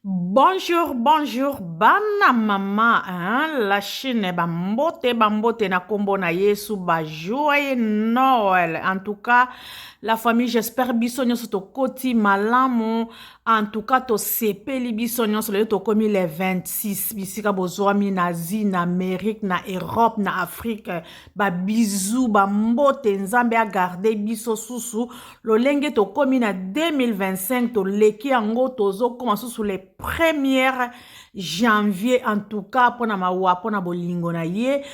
Bonjour, bonjour, bana mama, hein? La Chine, bambote, bambote na kombo na Yesu, ba joyeux Noël. En tout cas, la famille, j'espère biso nyonso tokoti malamu. En tout cas, tosepeli biso nyonso lelo tokomi le 26 bisika bozwami na Asie, na Amérique, na Europe, na Afrique. Ba bisous, ba mbote, Nzambe a garder biso susu lolenge tokomi na 2025, toleki yango, tozokoma susu le 1er janvier. En tout cas, mpona mawa, mpona bolingo na ye,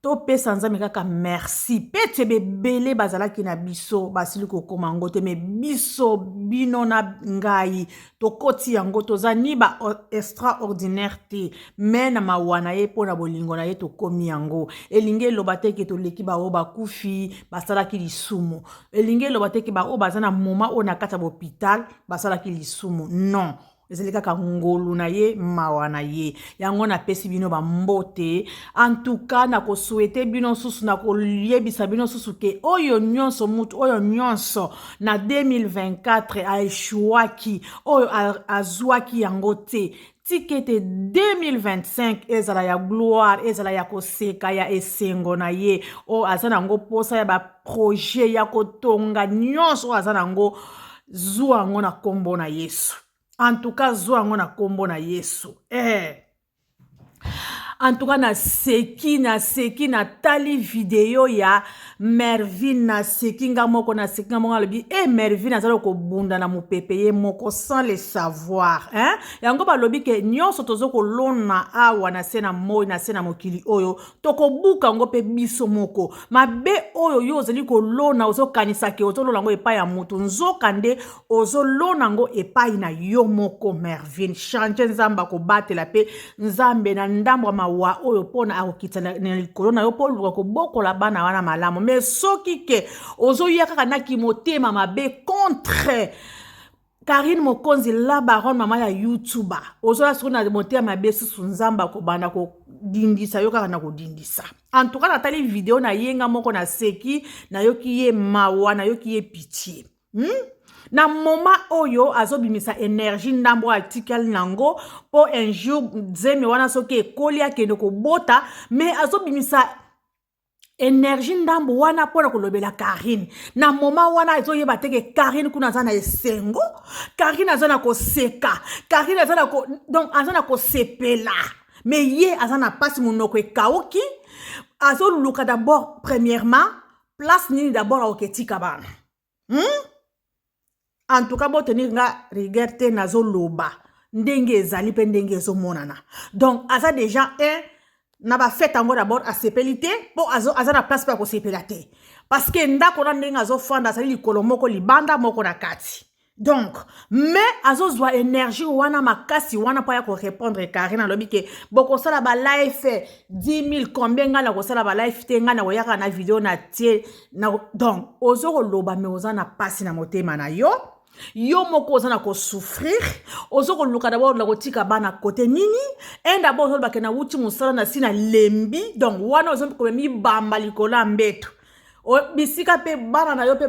topesa Nzambe kaka merci. Pete bebele bazalaki na biso, basili kokóma yango te, mais biso, bino na ngai, tokoti yango. Toza ni ba extraordinaire te, mais na mawa na ye, mpo na bolingo na ye, tokomi yango. Elingi eloba te ke toleki baoyo bakufi, basalaki lisumu. Elingi eloba te ke baoyo baza na moma oyo na kati ya bahôpital basalaki lisumu. Non, ezali kaka ngolu na ye, mawa na ye. Yango napesi bino bambote. En tout cas, nakosouhaiter bino susu, nakoyebisa bino susu ke oyo nyonso, mutu oyo nyonso na 2024 aéchouaki, oyo azwaki yango te, tika ete 2025 ezala ya gloire, ezala ya koseka, ya esengo na ye. Oyo aza nango mposa ya baprojet ya kotonga, nyonso oyo aza nango, zwa yango na nkombo na Yesu. En tout cas, zwa yango na nkombo na Yesu. En tout cas, naseki, naseki, natali video ya Mervine, naseki nga moko, naseki nga moko. Alobi e Mervine azali kobunda na mopepe ye moko sans le savoir, hein? Yango balobi ke nyonso toza kolona awa na se na moi, na se na mokili oyo, tokobuka yango mpe biso moko. Mabe oyo yo ozali kolona, ozokanisa ke ozolona yango epai ya motu, nzoka nde ozolona yango epai na yo moko. Mervine, change. Nzambe akobatela mpe Nzambe na ndambo ya mawa oyo mpona akokitisa na likolo na yo mpo oluka kobokola bana wana malamu. Mais soki ke ozoya kaka naki motema mabe contre Karine Mokonzi, la baronne, mama ya YouTuber, ozoya soki na motema mabe susu, Nzambe akobanda kodindisa yo kaka na kodindisa. En tout cas, natali video na ye nga moko, naseki, nayoki ye mawa, nayoki ye pitié, Na moma oyo azobimisa énergie ndambo atikali nango mpo un jour zemi wana soki ekoli, akende kobota, mais azobimisa énergie ndambo wana mpona kolobela Karine. Na moma wana ezoyeba te ke Karine kuna aza na esengo, Karine aza na koseka, Karine aza na ko, donc aza na kosepela, mais ye aza na mpasi, monoko ekauki. Azoluka d'abord, premièrement, place nini d'abord akoketika bana, En tout cas, botenir nga rigueur te, nazoloba ndenge ezali mpe ndenge ezomonana. Donc aza déjà un na bafête yango, d'abord asepeli te mpo aza na place mpe ya kosepela te, parce que ndako na ndenge azofanda, azali likolo moko libanda, moko na kati. Donc mais azozwa énergie wana makasi wana mpo aya korépondre Karine. Alobi ke bokosala balive 10 000 combien, ngai na kosala balive te, ngai na koyaka na video na tie na. Donc ozo koloba, mais oza na mpasi na motema na yo, yo moko oza na kosouffrir. Oza koluka d'abord na kotika bana kote nini. Un, d'abord ozolobake nawuti mosala, na si nalembi. Donc wana oza komemibamba likolo ya mbeto, bisika mpe bana na yo mpe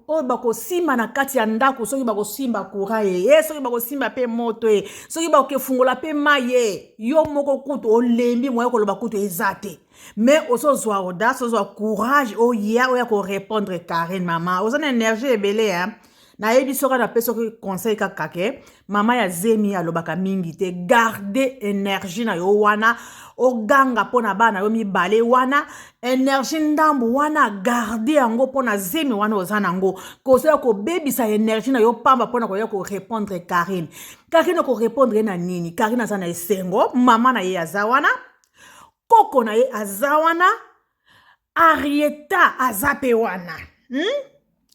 oyo bakosimba na kati ya ndako, soki bakosimba courant ye, soki bakosimba mpe moto ye, soki bakokefungola mpe mai ye, yo moko kutu olembi, moya koloba kutu eza te. Mais ozozwa audace, ozwa courage, oya oya korépondre Karine. Mama, oza na énergie ebele, hein? Nayebi soki napesi soki conseil kaka ke mama ya zemi alobaka mingi te. Garde énergie na yo wana, oganga mpo na bana yo mibale wana. Énergie ndambo wana, garde yango mpo na zemi wana oza nango. Kozoya kobebisa énergie na yo pamba mpona koya korépondre Karine. Karine, okorépondre ye na nini? Karine aza na esengo, mama na ye aza wana, koko na ye aza wana, Arieta aza mpe wana,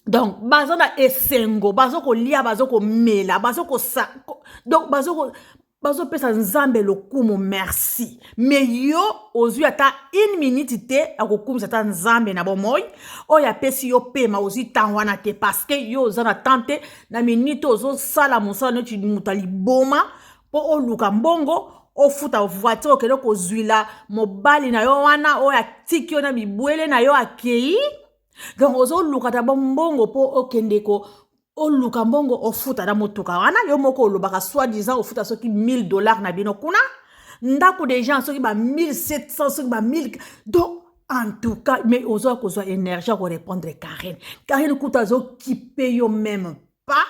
Donc baza na esengo, baza kolia, baza komela, baza kosa, donc baza bazopesa Nzambe lokumu, merci. Mais yo ozwi ata une minute te akokumisa ata Nzambe na bomoi oyo apesi yo pema. Ozwi ntango wana te, parce que yo oza na temps te. Na minute ozosala mosala neti moto ya liboma mpo oluka mbongo, ofuta voiture, okende kozwila mobali na yo wana oyo atiki yo na bibwele na yo, akei. Donc ozoluka ta bombongo mpo okende ko Oluka mbongo ofuta na motuka wana, yo moko olobaka soi disant ofuta soki 1000 $ na bino kuna, ndako déjà soki ba 1700, soki ba 1000. Donc en tout cas, mais ozoya kozwa énergie ya korépondre Karine. Karine kuta azokipe yo même pas.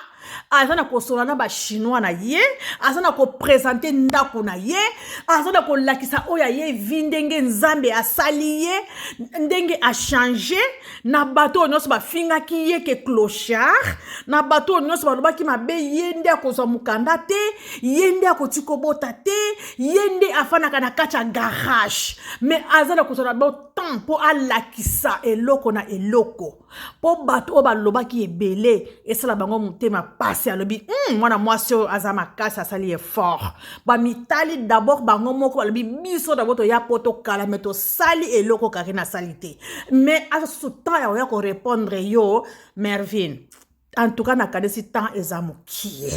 Aza na kosola na Bachinois na ye, aza na koprésenter ndako na ye, aza na kolakisa oyo ayevi ndenge Nzambe asali ye, ndenge achanger na bato oyo nyonso bafingaki ye ke clochard, na bato oyo nyonso balobaki mabe. Ye nde akozwa mokanda te, ye nde akoti kobota te, ye nde afandaka na kati ya garage. Mais aza na kozwa na bo temps mpo alakisa eloko na eloko, mpo bato oyo balobaki ebele esala bango motema pasi. Alobi mwana mwasi oyo aza makasi, asali effort. Bamitali d'abord bango moko, balobi biso d'abord toya mpo tokala, mais tosali eloko Karine asali te. Mais aza susu temps ya koya korépondre yo, Mervine. En tout cas, nakanisi temps eza mokie,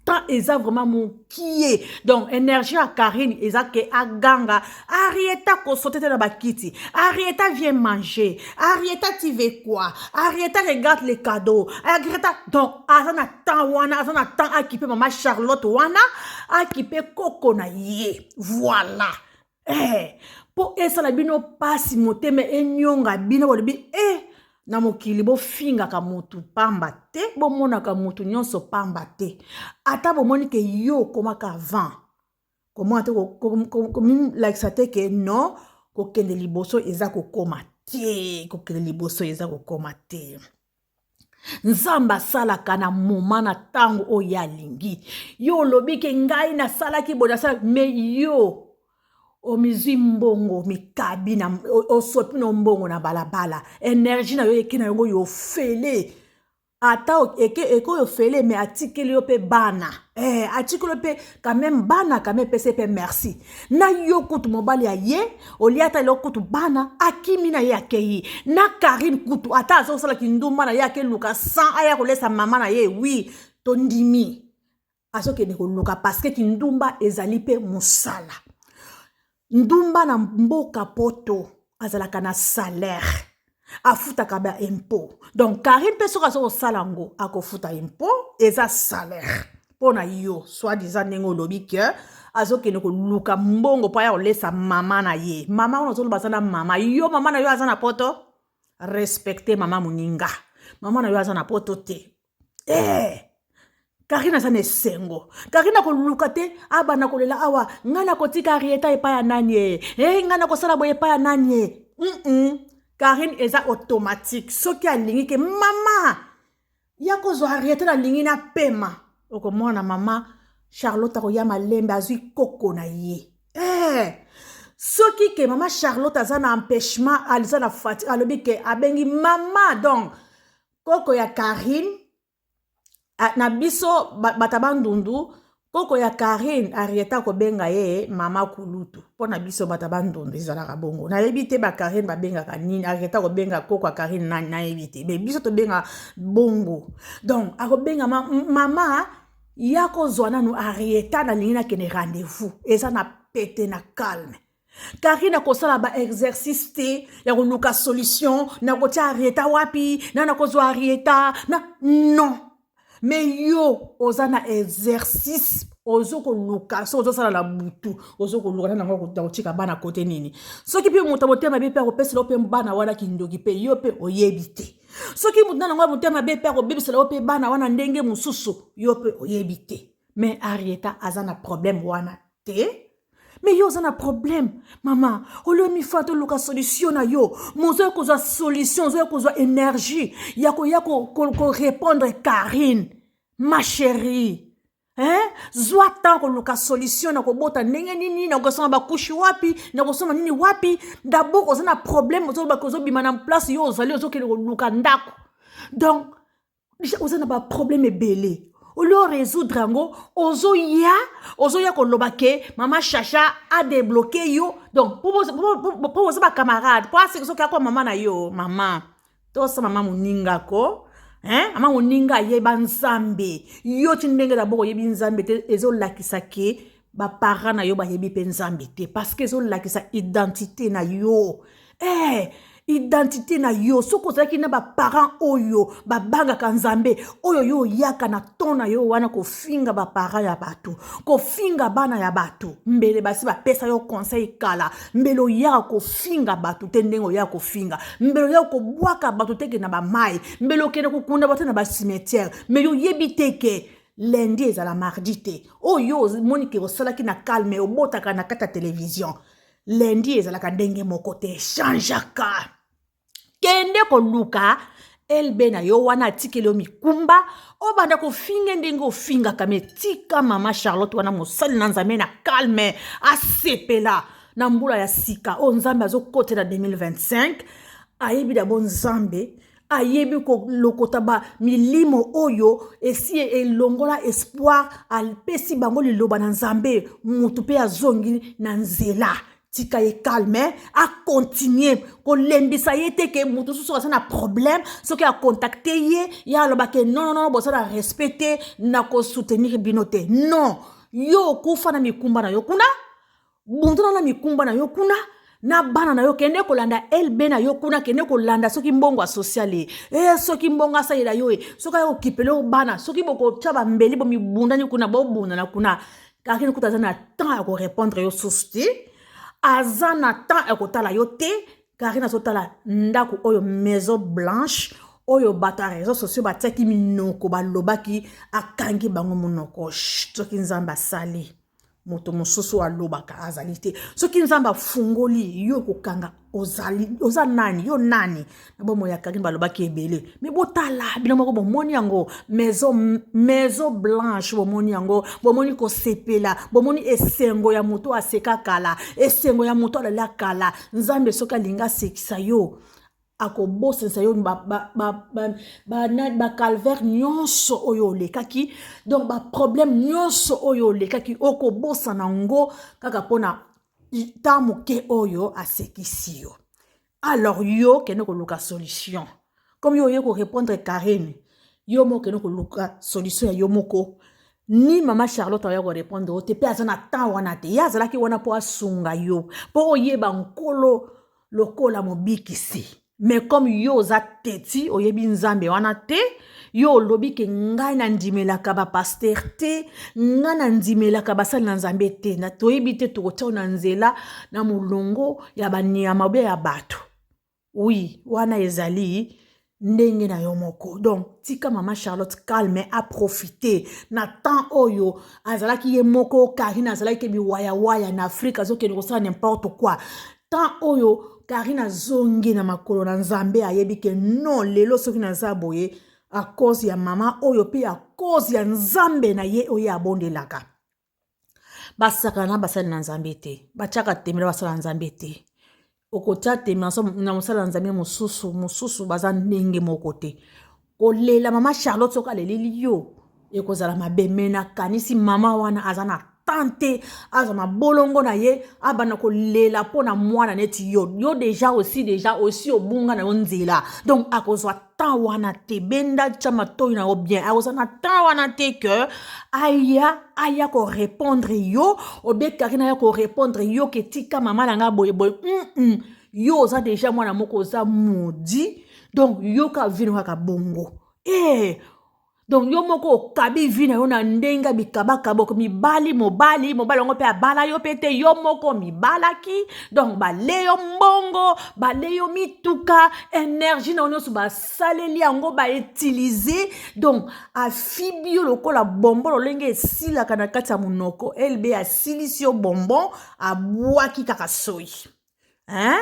temps eza vraiment mokie. Donc énergie ya Karine eza ke aganga: "Arieta, kosote te na bakiti. Arieta, viens manger. Arieta, tu veux quoi? Arieta, regarde les cadeaux. Arieta." Donc aza na temps wana, aza na temps akipe mama Charlotte wana, akipe koko na ye. Voilà, mpo esala bino mpasi, motema enyonga bino, balobi na mokili bofingaka motu pamba te, bomonaka motu nyonso pamba te. Ata bomoni ke yo okomaka avant, komona te, komilakisa te ke non, kokende liboso eza kokoma te, kokende liboso eza kokoma te. Nzambe asalaka na moma, na ntango oyo alingi. Yo olobi ke ngai nasalaki boye, nasalaki, mais yo omizwi mbongo mikabi na osopi na mbongo na balabala. Énergie na yo eke na yango yo ofele, ata eke eke oyo ofele, mais atikeli yo mpe bana, atikeli yo mpe quand même bana, quand même epesa mpe merci na yo. Kutu mobali ya ye olia ata eloko, kutu bana akimi na ye, akei na Karine. Kutu ata azosalaki ndumba na ye, akeluka sans aya kolesa mama na ye. Oui, tondimi azokende koluka parce que kindumba ezali mpe mosala. Ndumba na mboka poto azalaka na salaire, afutaka ba impôt. Donc Karine mpe soki aza kosala yango, akofuta impôt, eza salaire mpo na yo. Soi disant ndenge olobi ke azokende koluka mbongo mpo aya kolesa mama na ye, mama wana ozoloba aza na mama. Yo, mama na yo aza na poto? Respecte mama moninga, mama na yo aza na poto te. Karine aza na esengo. Karine akoluka te abanda kolela awa: "Ngai nakotika Arieta epai ya nani ye? Ngai nakosala boye epai ya nani ye?" Karine eza automatique. Soki alingi ke mama ya kozwa Arieta, nalingi napema, okomona mama Charlotte akoya malembe, azwi koko na ye. Soki ke mama Charlotte aza na empêchement, aza na fatigue, alobi ke abengi mama, donc koko ya Karine na biso bato Bandundu, koko ya Karine, Arieta kobenga ye mama kulutu. Mpo na biso bato Bandundu ezalaka bongo. Nayebi te Bakarine babengaka nini. Arieta kobenga koko ya Karine nani, nayebi te, mais biso tobenga bongo. Donc akobenga mama ya kozwa nanu Arieta, nalingi nakende rendez-vous. Eza na pete na calme. Karine akosala baexercice te ya koluka solution, nakotia Arieta wapi, na nakozwa Arieta na non. Mais yo oza na exercice, ozo koluka. So ozosala na butu, ozo koluka na nango kotika bana kote nini. Soki mpe moto motema mabe mpe akopesela yo mpe bana wana kindoki, mpe yo mpe oyebi te. Soki moto na nango ya motema mabe mpe akobebisela yo mpe bana wana ndenge mosusu, yo mpe oyebi te. Mais Arieta aza na problème wana te, mais yo oza na problème. Mama, olio mifa, toluka solution na yo. Mozoya kozwa solution, ozoya kozwa énergie ya koya korépondre Karine. Ma chérie, hein? Zwa temps koluka solution na kobota ndenge nini, na kosomba bacouches wapi, na kosomba nini wapi. D'abord oza na problème, ozolobaka ozobima na place yo ozali, ozokende koluka ndako. Donc oza na baproblème ebele. Olio résoudre yango, ozoya koloba ke mama Chacha adébloquer yo. Donc mpo boza bacamarade, mpo aseki soki akwa mama na yo, mama tosa mama moninga ko, hein? Mama moninga ayeba Nzambe. Yo ti ndenge d'abord oyebi Nzambe te, ezolakisa ke baparent na yo bayebi mpe Nzambe te, parce que ezolakisa identité na yo. Identité na yo, soki ozalaki na baparent oyo babangaka Nzambe, oyo yo oyaka na ton na yo wana kofinga baparent ya bato, kofinga bana ya bato, mbele basi bapesa yo conseil kala. Mbele oyaka kofinga bato te ndenge oyaka kofinga, mbele oyaka kobwaka bato te ke na bamai, mbele okende kokunda bato na bacimetière. Mais yo oyebi te ke lundi ezala mardi te. Oyo omoni ke osalaki na calme, obotaka na kati ya télévision, lundi ezalaka ndenge moko te, echangeaka. Kende koluka LB na yo wana atikeli yo mikumba, obanda kofinga ndenge ofingaka. Mais tika mama Charlotte wana, mosali na Nzambe, na calme, asepela na mbula ya sika oyo Nzambe azokotela 2025. Ayebi d'abord Nzambe, ayebi kolokota bamilimo oyo esi elongola espoir, apesi bango liloba na Nzambe, motu mpe azongi na nzela. Tika ye calme, acontinue kolembisa ye te ke moto mosusu aza na problème, soki acontacte ye, ye alobake: "Non, non, boza na respect te, na kosoutenir bino te." Non, yo okufa na mikumba na yo kuna, bunduna na mikumba na yo kuna na bana na yo. Kende kolanda LB na yo kuna, kende kolanda soki mbongo asociale e, soki mbongo asalela yo e, soki ayo okipele yo bana, soki bokotya bambeli, bomibundani kuna, bobundana kuna. Karine kuta aza na temps ya korépondre yo susu te, aza na temps ya kotala yo te. Karine azotala ndako oyo, Maison Blanche oyo bato ya réseau sociaux batiaki minoko, balobaki, akangi bango monoko. Soki Nzambe asali, moto mosusu alobaka azali te. Soki Nzambe afungoli yo kokanga, ozali, oza nani? Yo nani na bomoi ya Karine? Balobaki ebele, mais botala bino moko, bomoni yango, Maison Blanche, bomoni yango, bomoni kosepela, bomoni esengo ya moto aseka kala, esengo ya moto alala kala. Nzambe soki alingi asekisa yo, akobosanisa yo bacalvaire nyonso oyo olekaki. Donc baproblème nyonso oyo olekaki, okobosana yango kaka mpona ta moke oyo asekisi yo. Alors yo kende koluka solution. Comme yo oye korépondre Karine, yo moko kende koluka solution ya yo moko. Ni mama Charlotte aya korépondre yo te, mpe aza na temps wana te. Ye azalaki wana mpo asunga yo, mpo oyeba Nkolo lokola mobikisi. Mais comme yo oza teti, oyebi Nzambe wana te, yo olobi ke ngai nandimelaka bapasteur te, ngai nandimelaka basali na Nzambe te. Na toyebi te, tokotia na nzela na molongo ya banyama obe ya bato. Oui, wana ezali ndenge na yo moko. Donc tika mama Charlotte calme, aprofite na temps oyo azalaki ye moko. Karine azalaki ke biwayawaya na Afrique, azokende kosala n'importe quoi. Temps oyo Karine azongi na makolo na Nzambe, ayebi ke non, lelo soki naza boye, à cause ya mama oyo mpe à cause ya Nzambe na ye oyo abondelaka. Basakana na basali na Nzambe te, batiaka temela basala na Nzambe te. Okotia teme na mosala na Nzambe mosusu mosusu, baza ndenge moko te. Kolela mama Charlotte, soki aleleli yo, ekozala mabe. Mais nakanisi mama wana aza na temps te, azwa mabolongo na ye, abanda kolela mpo na mwana neti yo. Yo déjà aussi, déjà aussi obunga na yo nzela, donc akozwa temps wana te. Benda, tia matoi na yo bien, akozwa na temps wana te ke aya korépondre yo, obe Karine aya korépondre yo ke tika mama na nga boyeboye. Yo oza déjà mwana moko, oza maudit. Donc yoka vino kaka bongo eh. Donc yo moko okabi vie na yo na ndenge ya bikabakaba, mibali, mobali, mobali yango mpe abala yo mpe te, yo moko mibalaki. Donc bale yo mbongo, bale yo mituka, énergie na yo nyonso basaleli yango, bautilize. Donc afibi yo lokola bonbon, lolenge esilaka na kati ya monoko. LB asilisi yo bonbon, abwaki kaka soi, hein?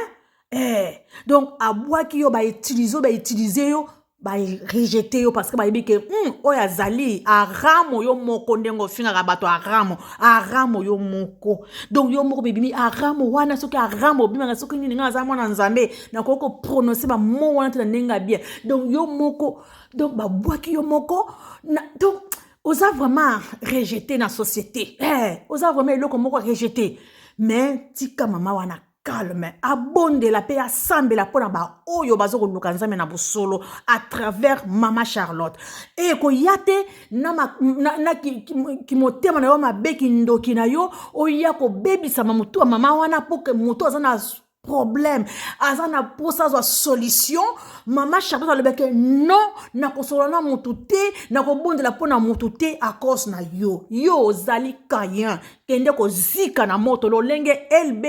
Eh, donc abwaki yo, bautilize yo, bautilize yo, barejeter yo, parce que bayebi ke oyo azali aramo. Yo moko ndenge ofingaka bato, aramo, aramo yo moko. Donc yo moko bebimi aramo wana, soki aramo obimaka, soki nini, ngai aza mwana Nzambe, nakoki koprononce bamo wana te na ndenge ya bien. Donc yo moko, donc babwaki yo moko na, donc oza vraiment rejeté na société eh, oza vraiment eloko moko rejeté. Mais tika mama wana calme, abondela mpe asambela mpona baoyo baza koluka Nzambe na bosolo à travers mama Charlotte. Ekoya te na kimotema na yo mabe, kindoki na yo, oya kobebisama motu ya mama wana, mpo ke moto aza na problème, aza na mposa azwa solution. Mama Charlotte alobaki: "Non, nakosolola na motu te, nakobondela mpo na motu te à cause na yo. Yo ozali Caïn, kende kozika na moto." Lolenge LB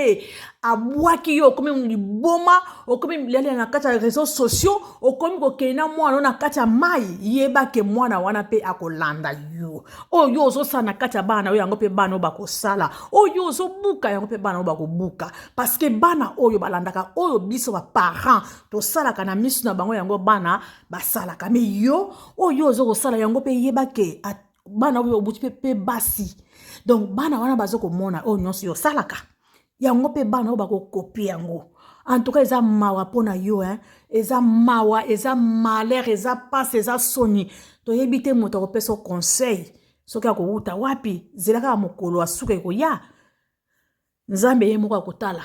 abwaki yo, okomi liboma, okomi lele na kati ya réseaux sociaux, okomi kokende na mwana na kati ya mai. Yebake mwana wana mpe akolanda yo. Oyo yo ozosala na kati ya bana oyo, yango mpe bana oyo bakosala. Oyo ozobuka, yango mpe bana oyo bakobuka, parce que bana oyo balandaka oyo biso baparent tosalaka na miso na bango, yango bana basalaka. Mais yo, oyo ozo kosala, yango mpe yebake bana oyo obuti mpe basi. Donc bana wana baza komona oyo nyonso yo osalaka, yango mpe bana oyo bakokopi yango. En tout cas, eza mawa mpo na yo, hein? Eza mawa, eza malheur, eza pasi, eza soni. Toyebi te moto akopesa conseil soki akowuta wapi. Zela kaka mokolo asuka ekoya, Nzambe ye moko akotala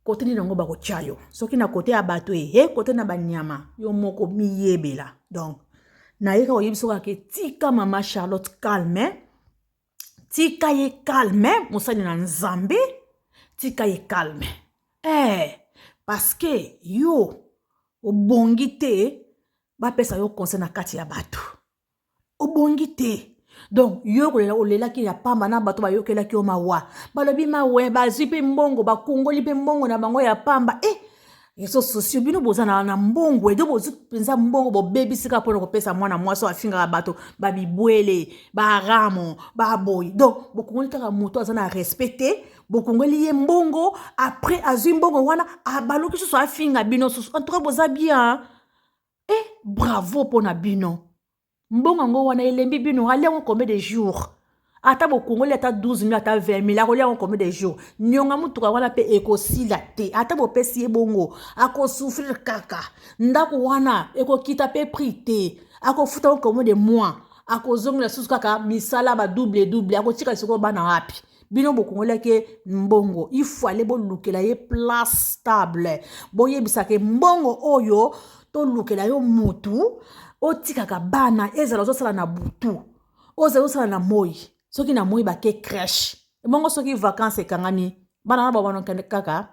kote nini yango bakotya yo, soki na kote ya bato, ehe kote na banyama. Yo moko miyebela. Donc naye kaka oyebi soki ake, tika mama Charlotte calme, tika ye calme, mosali na Nzambe, tika ye calme, parce que yo obongi te bapesa yo conseil na kati ya bato, obongi te. Donc yo kolela, olelaki ya pamba na bato bayokelaki yo mawa, balobi mawe, bazwi mpe mbongo, bakongoli mpe mbongo na bango ya pamba. Réseaux sociaux, bino boza na mbongo edo, bozwi mpenza mbongo, bobebisi kaka mpona kopesa mwana mwasi oyo afingaka bato babibwele, baramo, baboyi. Donc bokongoli kaka moto aza na respect te, bokongoli ye mbongo. Après azwi mbongo wana, abaluki susu, afinga bino susu. En tout cas, boza bien, bravo mpona bino. Mbongo yango wana elembi bino, alia yango combien de jours? Ata bokongoli ata 12 000, ata 20 000, akolia yango combien de jours? Nionga motuka wana mpe ekosila te. Ata bopesi ye bongo, akosouffrir kaka. Ndako wana ekokita mpe prix te. Akofuta ngo combien de mois? Akozongela susu kaka misala badouble double. Akotika sikoyo bana wapi? Bino bokongolaki mbongo, ifale bolukela ye place stable. Boyebisaka mbongo oyo tolukela yo mutu otikaka bana, ezala ozosala na butu, ozala osala na moi. Soki na moi bake crèche, ebongo soki vacance ekangami, bana na babana kaka.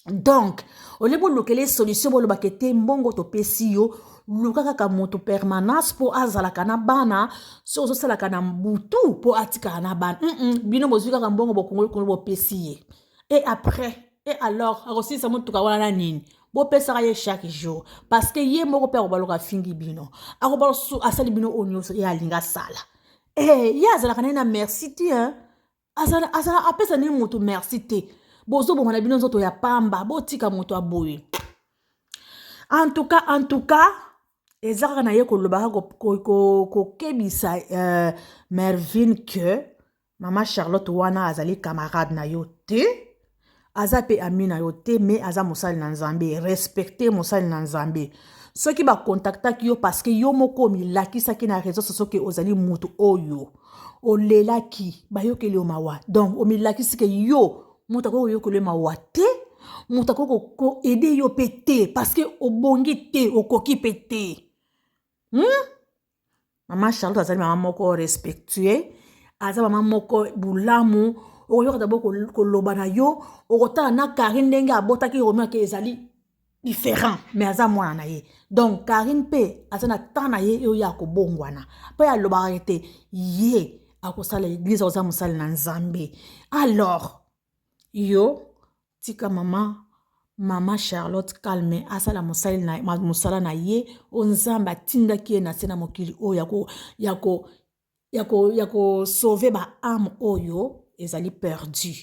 Donc olie bolukela solution, bolobaka te mbongo topesi yo, luka kaka moto permanence mpo azalaka na bana. Soki ozosalaka na butu, mpo atikaka na bana. Bino bozwi kaka mbongo, bokongoli kongoli, bopesi ye, et après, et alors akosilisa motuka wana na nini? Bopesaka ye chaque jour, parce que ye moko mpe akobaloka, afingi bino, akobala asali bino oyo nyonso ye alingi asala. Ye azalaka naye na merci te, hein? Azala apesa nini moto merci te. Bozoboma na bino nzoto ya pamba. Botika moto aboye. En tout cas, en tout cas, eza kaka na ye koloba, kokebisa Mervine que mama Charlotte wana azali camarade na yo te, aza mpe ami na yo te, mais aza mosali na Nzambe. Respecte mosali na Nzambe. Soki bakontaktaki yo parce que yo moko omilakisaki na réseau, soki ozali motu oyo olelaki, bayokeli yo mawa. Donc omilakisi ke yo moto akoki koyokela yo mawa te, moto akoki koaider yo mpe te, parce que obongi te, okoki mpe te. Mama Charlotte azali mama moko respectueux, aza mama moko bulamu. Okoyoka d'abord koloba na yo, okotala na Karine ndenge abotaki Romeo ake, ezali différent, mais aza mwana na ye. Donc Karine mpe aza na temps na ye oyo akobongwana, mpo alobaka ete ye akosala église, akoza mosali na Nzambe. Alors yo tika mama Charlotte calme, asala mosala na ye oyo Nzambe atindaki ye na se na mokili oyo, ya kosauver baâme oyo ezali perdu.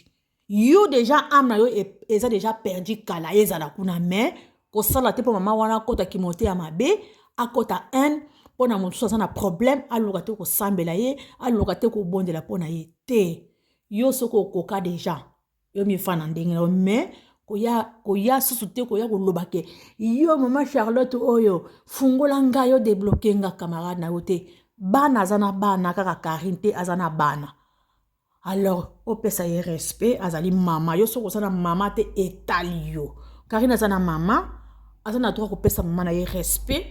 Yo déjà âme na yo eza déjà perdu kala, ezala kuna. Mais kosala te mpo mama wana akɔta kimote ya mabe, akɔta haine mpo na mosusu aza na problème, aluka te kosambela ye, aluka te kobondela mpo na ye te. Yo soki okoka déjà, yo mifana ndenge na yo, mais koya susu te, koya koloba ke yo mama Charlotte oyo fungola ngai, yo débloquer nga, camarade na yo te. Bana, aza na bana kaka Karine te, aza na bana. Alors opesa ye respect, azali mama. Yo soki oza na mama te, etali yo. Karine aza na mama, aza na droit kopesa mama na ye respect.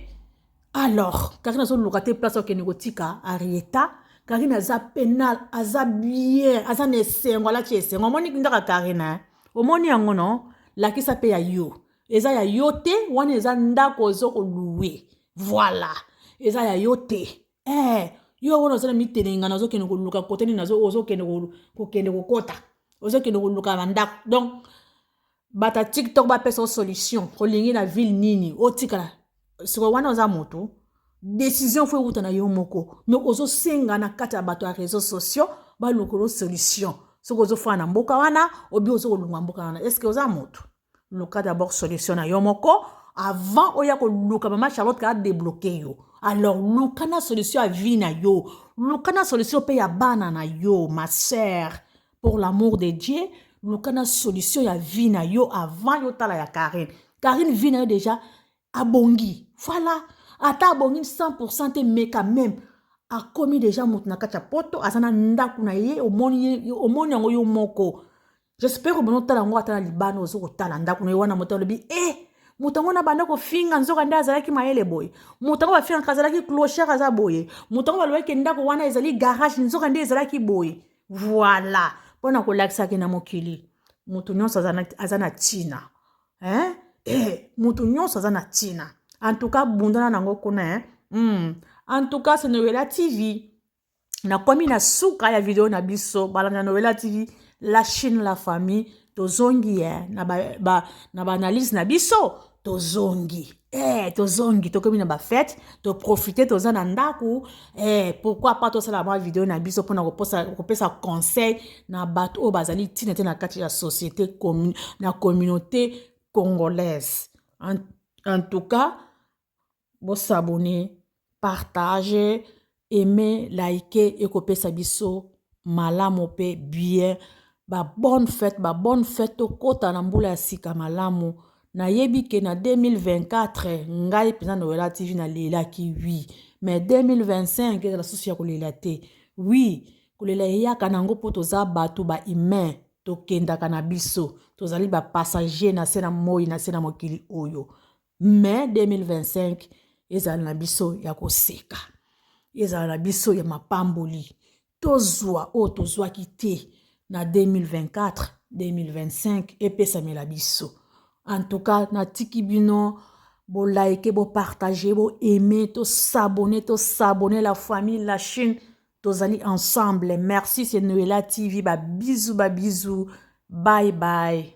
Alors Karine azoluka te place akende kotika Arieta. Karine aza penal, aza bien, aza na esengo, alati esengo. Omoni ndaka Karine. Omoni yango no? Lakisa mpe ya yo. Eza ya yo te, wana eza ndako ozo kolouer. Voilà, eza ya yo te. Yo wana oza na mitelengana, ozokende koluka kote nini, ozokende kokende kokota, ozokende koluka bandako. Donc bato ya TikTok bapesa yo solution, olingi na ville nini otikala. Sikoyo wana oza motu, décision faut ewuta na yo moko, mais ozosenga na kati ya bato ya réseaux sociaux balukela solution. Soki ozofana na mboka wana, obi ozokolunga mboka wana, est ce que oza motu? Luka d'abord solution na yo moko avant oya koluka mama Charlotte ka débloquer yo. Alors luka na solution ya vie na yo, luka na solution mpe ya bana na yo. Ma sœur, pour l'amour de Dieu, luka na solution ya vie na yo avant yo tala ya Karine. Karine, vie na yo déjà abongi. Voilà, ata abongi 100 te, mais quand même akomi déjà moto na kati ya Poto, aza na ndako na ye. Omoni yango yo moko, j'espère obona otala yango ata na libanda, oza kotala ndako na ye wana. Moto alobi e moto yango na banda kofinga, nzoka nde azalaki mayele boye. Moto yango bafingaka azalaki clochard, aza boye. Moto yango balobaki ndako wana ezali garage, nzoka nde ezalaki boye. Voilà, mpona kolakisaki na mokili, moto nyonso aza na ntina, hein? Moto nyonso aza na ntina. En tout cas, bundana nango kuna, hein? En tout cas, c'est Noela TV. Nakomi na suka ya video na biso. Balanda Noela TV, la chaîne, la famille. Tozongi na baanalyse ba na biso. Tozongi, tozongi, tokomi na bafêtes, toprofiter, toza na ndako. Pourquoi pas tosala mwa video na biso mpona kopesa conseil na bato oyo bazali ntina te na kati ya société, na communauté congolaise. En tout cas, bos'abonner, partage, aimer, like, ekopesa biso malamu mpe bien. Babonne fête, babonne fête. Tokɔta na mbula ya sika malamu. Nayebi ke na 2024, ngai mpenza Noela TV nalelaki, oui, mais 2025 ezala susu ya kolela te. Oui, kolela eyaka nango mpo toza bato bahumain, tokendaka na biso, tozali bapassager na se na moi, na se na mokili oyo. Mais 2025 ezala na biso ya koseka, ezala na biso ya mapamboli, tozwa oyo tozwaki te na 2024. 2025 epesamela biso. En tout cas, natiki bino bolike, bopartager, boaimer, tos'abonner, tos'abonner. La famille, la chaîne, tozali ensemble. Merci, c'est Noela TV. Babisous, babisous, bye bye.